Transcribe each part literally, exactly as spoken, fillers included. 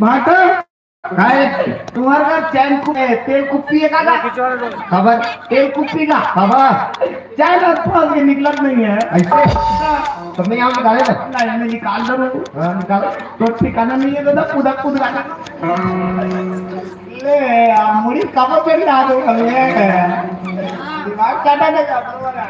भाटो, काय? तुम्हारे घर चैन कु-, ए, तेल कुप्पी है का? खबर? तेल कुप्पी का? खबर? चैन और फंस के निकलत नहीं है। ऐसे? तो मैं यहाँ निकाले ना? नहीं, मैं निकाल दो। हाँ, निकाल। तो ठिकाना नहीं है दादा, कुदा कुद रहा। ले, आ, मुड़ी कब पे ला दो हमें? दिमाग काटा देगा तुम्हारा।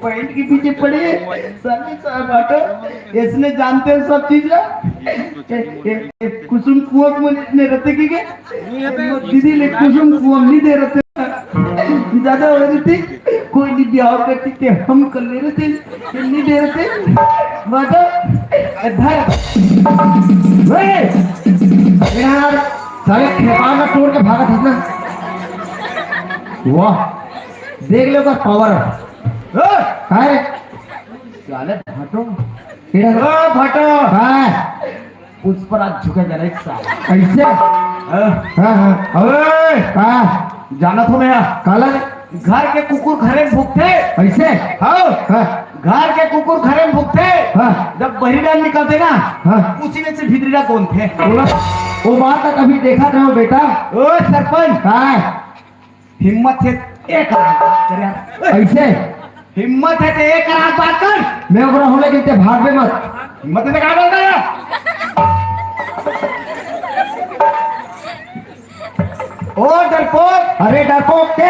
पैंट के पीछे पड़े, साले साहब, हटो। इसने जानते हैं सब चीज। ए, ए, ए, कुसुम कुआं में इतने रहते कि क्या? दीदी ले कुसुम कुआं नहीं दे रहते। ज्यादा हो रही थी, कोई नहीं ब्याह करती थे, हम कर ले रहे थे। नहीं दे रहे थे। मतलब, ए, धर। ए, यार, साले खेपार ना तोड़ के भागा था ना। वाह, देख लो का पावर। ए, काय? साले भाटो। तेरा ओ भाटो। काय? पुष्पराज झुकेगा नहीं साला। कैसे? हाँ। हाँ, हाँ। अबे! हाँ। जाना तो मैं यहाँ। काला? घर के कुकुर घरे में भूखते। ऐसे? हाँ। हाँ। घर के कुकुर घरे में भूखते। हाँ। जब बहिरी डाल निकलते ना, हाँ। उसी में से भितरी डाल कौन थे? बोला, वो बात तो कभी देखा था बेटा। ओ सरपंच। हाँ। हिम्मत है, एक हाथ बात कर यार। ऐसे? हिम्मत है तो एक हाथ बात कर। मैं ओकरा होले के ते भागबे मत। हिम्मत है तो क्या बोलता है? ओ डरपोक। अरे डरपोक के?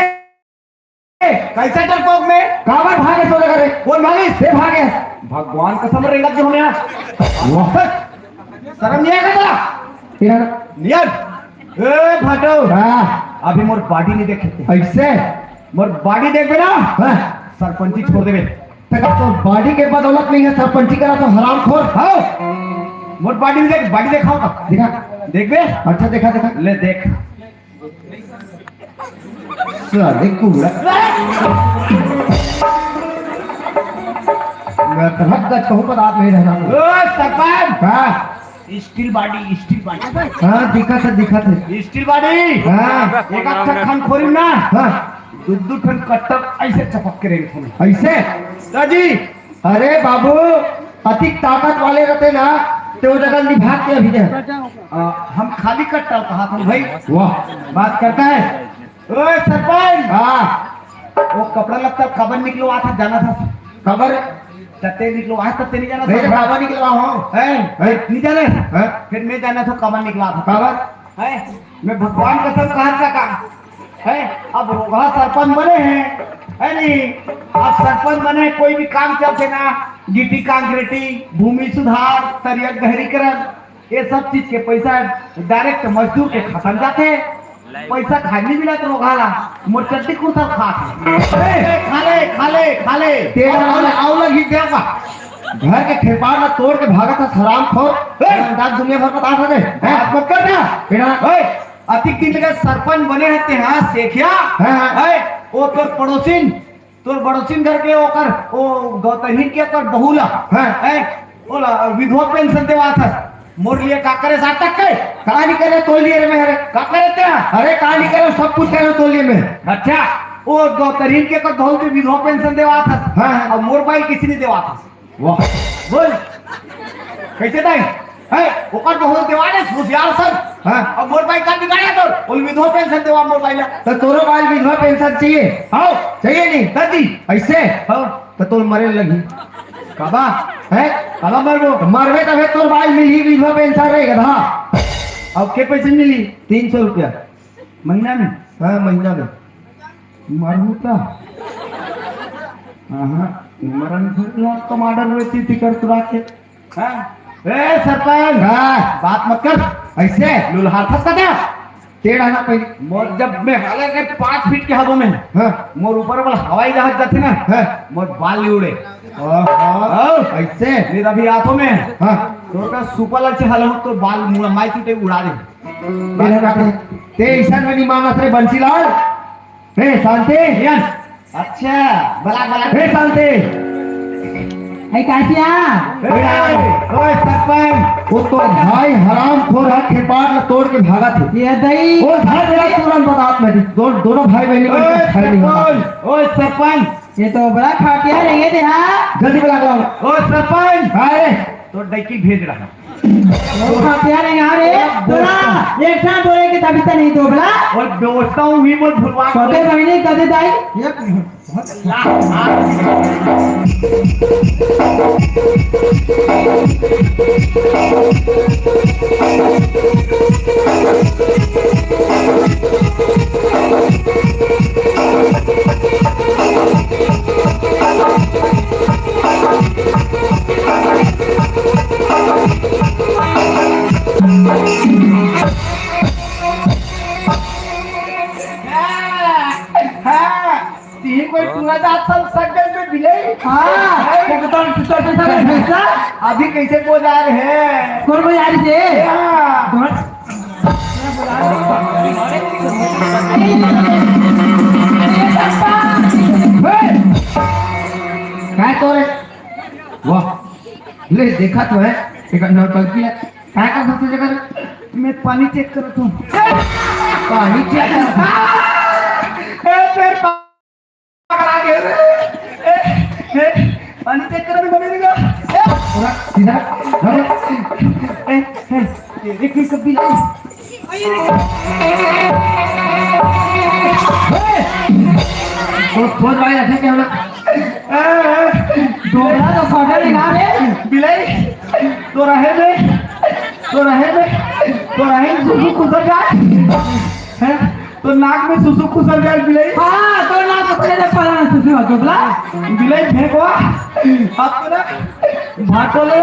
कैसा डरपोक में? काबर भागे सो लगा रे? कौन भागे? से भागे। भगवान कसम रेंगत जो हमें। वाह। शर्म नहीं आएगा तेरा? तेरा नियर। ए भाटो। हाँ। अभी मोर बॉडी नहीं देखे थे। ऐसे? मोर बॉडी देखबे ना? हाँ। सरपंची छोड़ देबे। तक तो बॉडी के बदौलत नहीं है, सरपंची करा तो हरामखोर। हाँ। मोर बॉडी नहीं देख, बॉडी देखाओ तो। दिखा। देखबे? अच्छा, देखा, देखा। ले देख। साले कूड़ा। मैं तो हद गज कहूँ पर आप नहीं रहना। ओ सरपंच। हाँ। Steel body, steel body. हाँ, दिखत है, दिखत है। Steel body. हाँ। एक आध ठन खनखोरी ना। हाँ। दू दू ठन कट्टर ऐसे चपक के रेंगथे। ऐसे? दाजी। अरे बाबू, अतिक ताकत वाले रहते ना, तो वो जगह निभाग के अभी दे। आ, हम खाली कट्टर कहा था भाई। वाह, बात करता है। ओए सरपंच। हाँ। वो कपड़ा लत्ता कबर निकलवा था, जाना था। कबर? तत्ते निकलवा है, तत्ते नहीं जाना नहीं, था। कबर निकलवा हो। हैं? हैं? नहीं जाने? हैं? फिर मैं जाना था, कबर निकलवा था। कबर? हैं? मैं भगवान कसम कहा था का? हैं? अब रोगहा सरपंच बने हैं, है नहीं? अब सरपंच बने, कोई भी काम चलते ना, गिट्टी कंक्रीटी, भूमि सुधार, तरिया गहरीकरण, ये सब चीज के पैसा डायरेक्ट मजदूर के खाता में जाते। पैसा खाए नहीं मिला तो रोगहा ला, मोर चड्डी कुर्ता खा। ए, खा ले, खा ले, खा ले। तेरा वाला आव लगी देवा। घर के खेपार ला तोड़ के भागत हस हरामखोर। ए! अंदाज दुनिया भर बता सके। हैं? बात मत कर ना। बेटा। ए, अतिक दिन के सरपंच बने हैं ते हाँ सेखिया। हाँ, हाँ। ए, वो तोर पड़ोसिन, तोर पड़ोसिन घर के ओकर, ओ गौतरहीन के ओकर बहू ला। हाँ। ए, ओला विधवा पेंशन देवात हस। मोर लिए का करे सात तक के? का नहीं करे तोर लिए रे मैं, अरे? का करे ते? अरे का नहीं करे, सब कुछ करे तोर लिए मैं। अच्छा, ओ गौतरहीन के ओकर बहू के विधवा पेंशन देवात हस। हाँ, हाँ। अब मोर बाई किसी नहीं देवात हस। वाह। बोल। कैसे दाई? है, ओकर बहुत देवाने होशियार सर। हाँ। अब मोर बाई का बिगाड़ा तो, बोल विधवा पेंशन देवा मोर बाई ला। तो तोरो बाई विधवा पेंशन चाहिए? हाँ। चाहिए नहीं? दादी। ऐसे? हाँ। तो तोर मरे लगी। काबा? है? काबा मरबो? मरबे तबे तोर बाई मिली विधवा पेंशन रहेगा, हाँ। अब के पैसे मिली? तीन सौ रुपया। महीना में? हाँ, महीना में। मरहूँ का? हाँ, मरन से टमाटर बेची थी कर तुरा के। हाँ? ए, सरपंच! हाँ। बात मत कर। ऐसे? लुलहार फंस का था? टेढ़ा ना पहले। मोर जब मैं हाले के पाँच फीट के हवा में। हाँ। मोर ऊपर वाला हवाई जहाज जाते ना। हाँ। मोर बाल नहीं उड़े। ओहो, हाँ। ऐसे? नहीं, अभी हाथों में। हाँ। तो का सुपर लग से हाले तो बाल मुड़ा माई टूटे उड़ा दे। टेढ़ा ना पहले। ते ऐसा में नहीं मानस रे बंसीलाल। हे शांति। यस। अच्छा, बला, बला। हे शांति। ए, काशिया। ए, ओए सरपंच, वो तो भाई हरामखोर ह, खेपाट ला तोड़ के भागत हे। ये दई। वो घर मेरा तुरंत बतात मैं, दो, दोनों भाई बहन ओए खड़े नहीं होना। सरपंच, ओए सरपंच। ये तो बड़ा खाटिया रहे दे, हाँ। जल्दी बुला के लाओ। ओए सरपंच। हाँ रे। तो डैकी भेज रहा। वो खाटिया रहे, हाँ रे। तोरा, एक साथ बोले कि तभी तो नहीं दोबला। ओए दोस्ता हूँ, ही बोल भुलवा। कदे बहनी, कदे दाई। ये हाँ, हाँ, तीन कोई पूरा जात सब सक गए में बिलाई। हाँ, एकदम टूटा टूटा में घुसा। अभी कैसे बोला रहे? कौन बोला रहे थे? हाँ। कौन? काय तो रे? वाह, ले देखा तो है, एक नौटंकी है। काय कर सकते जगह? मैं पानी चेक करता हूँ। पानी चेक करता हूँ। ए, फिर पकड़ा गया रे। ए, ए, पानी चेक करने बने रहेगा। ए, थोड़ा सीधा, थोड़ा। ए, ए, एक मिनट, कभी ला। तो खोज भाई, ऐसे क्या होला? ए, ए, डोला तो फटा नहीं ना रे। बिलाई, तो रहे दे, तो रहे दे, तो रहे दे, सुसु खुसर जाए। हैं? तो नाक में सुसु खुसर जाए बिलाई। हाँ, तो नाक में खुसर जाए, पलाना सुसु हो, दोबला। बिलाई फेंकवा, आपको ना भाटो ले,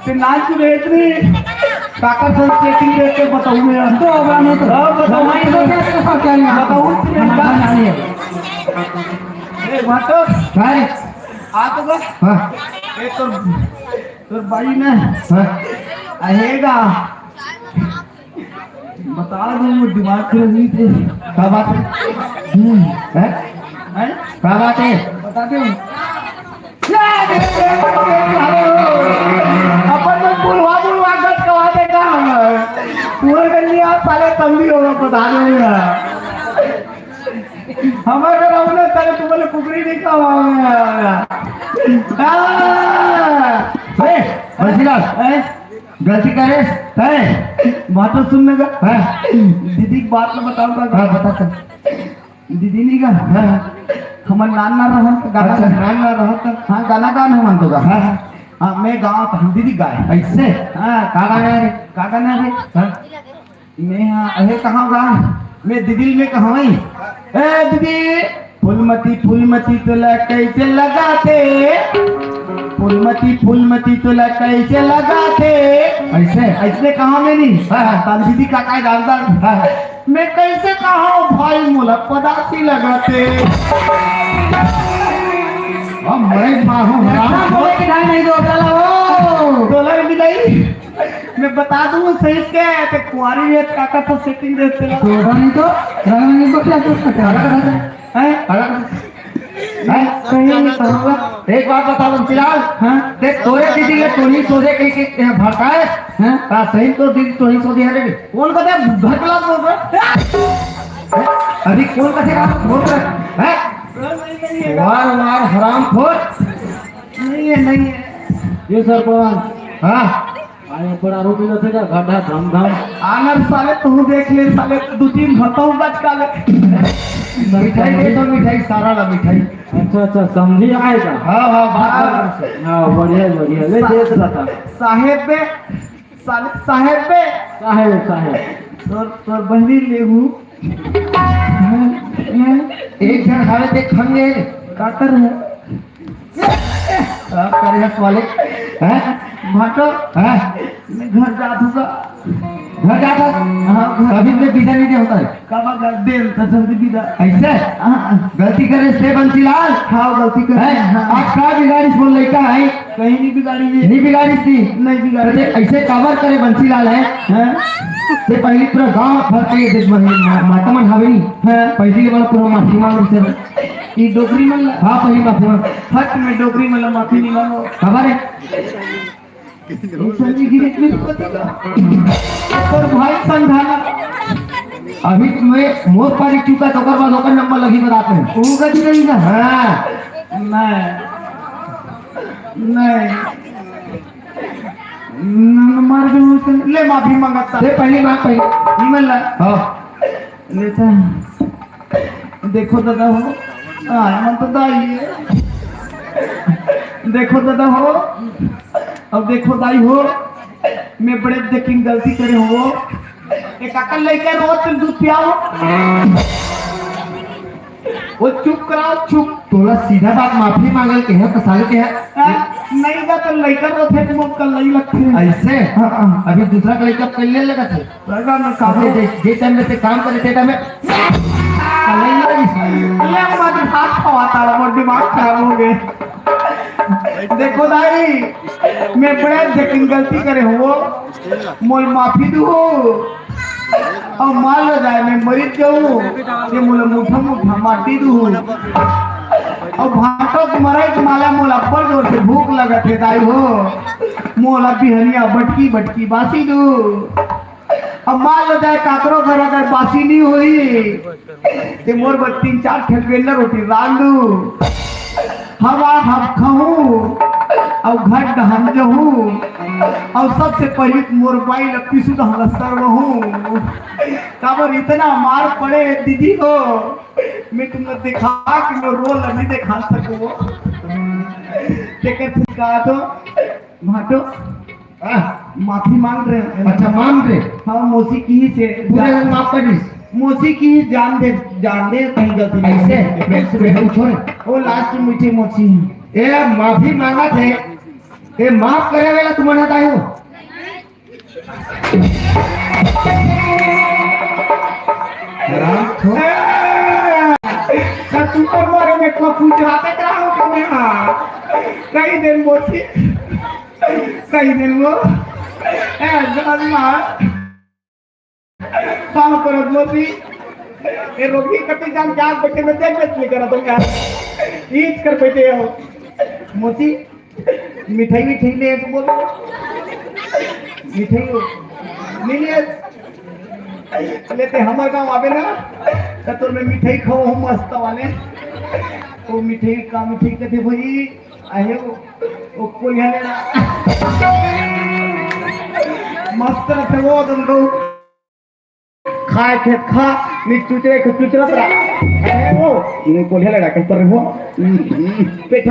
ते नाक की रेत नहीं। काका से सेटिंग करके बताऊँ मैं। तो होगा नहीं तो। हाँ, बताऊँ। हमारी तो क्या, तो क्या नहीं? बताऊँ तुम्हें हमारा बात। नाम नहीं है। ए, भाटो। हाँ रे। आ तो बस। हाँ। एक तो तोर बाई ना हाँ। आएगा। बता दो, वो दिमाग खराब नहीं थे। का बात है? हम्म। हैं? हैं? का बात है? बता दो। अपन में बुलवा बुलवा गट कवा देगा हम। पूरे दिन नहीं आप साले तंबी होगा, बता दो यार। हमारे घर आओ ना, साले तुम्हारे कुकरी नहीं खावा। हाँ। ए, बंसीलाल, हैं? गलती करे, हैं? बात तो सुनने का। हाँ। दीदी की बात में बताऊंगा। हाँ, बता चल। दीदी नहीं का? हाँ। हमारे नान ना रहन तो गाना अच्छा, गा। नान ना रहन तो? हाँ, गाना गान हम तो गा। हाँ, हाँ। हाँ, मैं गाँव तो हम दीदी गाए। ऐसे? हाँ। का गाना है रे? का गाना है रे? हाँ। मैं हाँ, अहे कहाँ गा? मैं दिदिल में कहाँ आई? ए दीदी, फूलमती, फूलमती तोला कैसे लगाते? फूलमती, फूलमती तोला कैसे लगाते? ऐसे? ऐसे कहाँ में नहीं? हाँ, हाँ। तान दीदी का काय डालता? हाँ, हाँ। मैं कैसे कहा भाई, मोला पदासी लगाते? अब मैं माहूँ हराम। ऐसा बोले कि ढाई नहीं दो, चला हो। डॉलर भी नहीं। मैं बता दूं सही से, ते कुंवारी है, काका तो सेटिंग दे तेरा। तो नहीं तो, रंग नहीं तो क्या कर सकते हैं? हैं? हैं? सही नहीं करूँगा। एक बात बता बंसीलाल। हाँ? देख, तोरे दीदी ये तोही सोझे कहीं के, के भड़काए। हाँ? ता सही तो दीदी तोही सोझे है रे। कौन कहते हैं भड़कला बोल रहा है? अभी कौन कहते हैं बोल रहा है? हैं? वार वार हराम खोर। नहीं है, नहीं है। ये सरपंच। हाँ। आए ऊपर आरोपी रहते का घाटा धम धम। आनर साले तू देख ले साले, दो तीन घंटा बच का ले। मिठाई दे दो, मिठाई सारा ला मिठाई। अच्छा, अच्छा, समझी आएगा। हाँ, हाँ, बात हाँ। बराबर से। हाँ, बढ़िया, बढ़िया। ले सा-, दे तो बता। साहेब बे, साले, साहेब बे। साहेब, साहेब। तोर, तोर बहनी लेहू। एक झन हावे ते खंगे। का कर है? का करे है साले? हैं? भाटो। हैं? मैं घर जात हूँ का? घर जात हस? हाँ। अभी तुमने बीजा नहीं दे होता है। काबर कर दे, तो जल्दी बीजा। ऐसे? हाँ। गलती करे से बंसीलाल? हाँ, गलती करे। हैं? हाँ। आज का बिगाड़िस बोल लइका है? कहीं नहीं बिगाड़ी जी। नहीं बिगाड़िस थी? नहीं बिगाड़ी। तो ऐसे काबर करे बंसीलाल है? हैं? ते पहली पूरा गांव भर के देख बन मा-, माता मन हवे नहीं। हैं? पहली वाला पूरा माफी मांग से। ई डोकरी मन ला? हाँ, पहली माफी मांग। हट में डोकरी मन ला माफी नहीं मांगो। काबर है? संजय गिरी मेरे पति का। और भाई संधाना। अभी तुम्हें मोर पारी चुका तो ओकर बाद ओकर नंबर लगी बतात हूँ। वो गति रही ना। हाँ। नहीं। नहीं। न-, मार दे उसे। ले माफी मांगता। ले पहली मांग पहली। इमन ला। हाँ। लेता। देखो दादा हो, हाँ, मन तो दाई है। देखो दादा हो, अब देखो दाई हो, मैं बड़े देखिन गलती करे हो। एक अकल लेकर रोज तुम दूध पियाओ। वो चुप कराओ, चुप। तोला सीधा बात माफी मांगल के है, पसाल के है। हाँ, नहीं बा तो लेकर रोथे तुम कल नहीं लगते। ऐसे? हाँ, हाँ। अभी दूसरा का लेकर पहले लगा थे। लगा मैं काफी अबे दे, जे टाइम में ते काम करे, ते टाइम में अल्लाह मत हाथ खवाता रहा, मोर दिमाग खराब हो गए। देखो दाई, मैं बड़ा जकिन गलती करे हो, मोल माफी दू। और मान लो जाए, मैं मरी जाऊँ, ये मोला मुठा मुठा माटी दू। और भाटो के मरई के माला मोला अब्बड़ जोर से भूख लगत है दाई हो, मोला बिहनिया बटकी बटकी बासी दू। अब मान लो जाए काकरो घर अगर बासी नहीं हुई, ते मोर बर तीन चार ठन बेलना रोटी रांध दू। हवा हम खाऊं, और घर डहन जाऊं, और सबसे पहले मोर बाई ला पीसू तो हम सर रहूं। काबर इतना मार पड़े दीदी हो, मैं तुमने दिखा कि मैं रोल नहीं दिखा सकूं। तेकर का तो भाटो हाँ। माफी मांग रहे हैं। अच्छा, मांग रहे। हाँ, मौसी की ही से पूरे रंग माफ कर दी। मौसी की ही जान दे, जान दे, कहीं गलती नहीं ऐसे? है। मैं, मैं पूछो ना। वो लास्ट मीठी मौसी है। ए, माफी मांगा थे। ए, माफ करे वाला तुम्हारा ताई हो। राम को? ए, तो तुम पर मारे में को पूछ रहा था, क्या हो तुम्हें? हाँ। कहीं दिन मौसी। कहीं दिन वो, ए, जान मार। पाँव पर मोती। ए, रोगी कति जान के आग बैठे में देख देख नहीं करा तुम यार। ईद कर बैठे हो। मोती, मिठाई, मिठाई ले तो बोलो। मिठाई हो। नहीं ले। लेते हमारे गाँव आवे ना, तो तोर में मिठाई खाओ हम मस्त वाले। वो मिठाई का मिठाई कहते भाई, आए वो, वो कोई है ना। मस्त रहते वो तुम लोग। खाए थे खा, नहीं चुचरे के चुचरत रहा। अरे वो, नहीं कोल्हे लड़ा के पर वो। पेट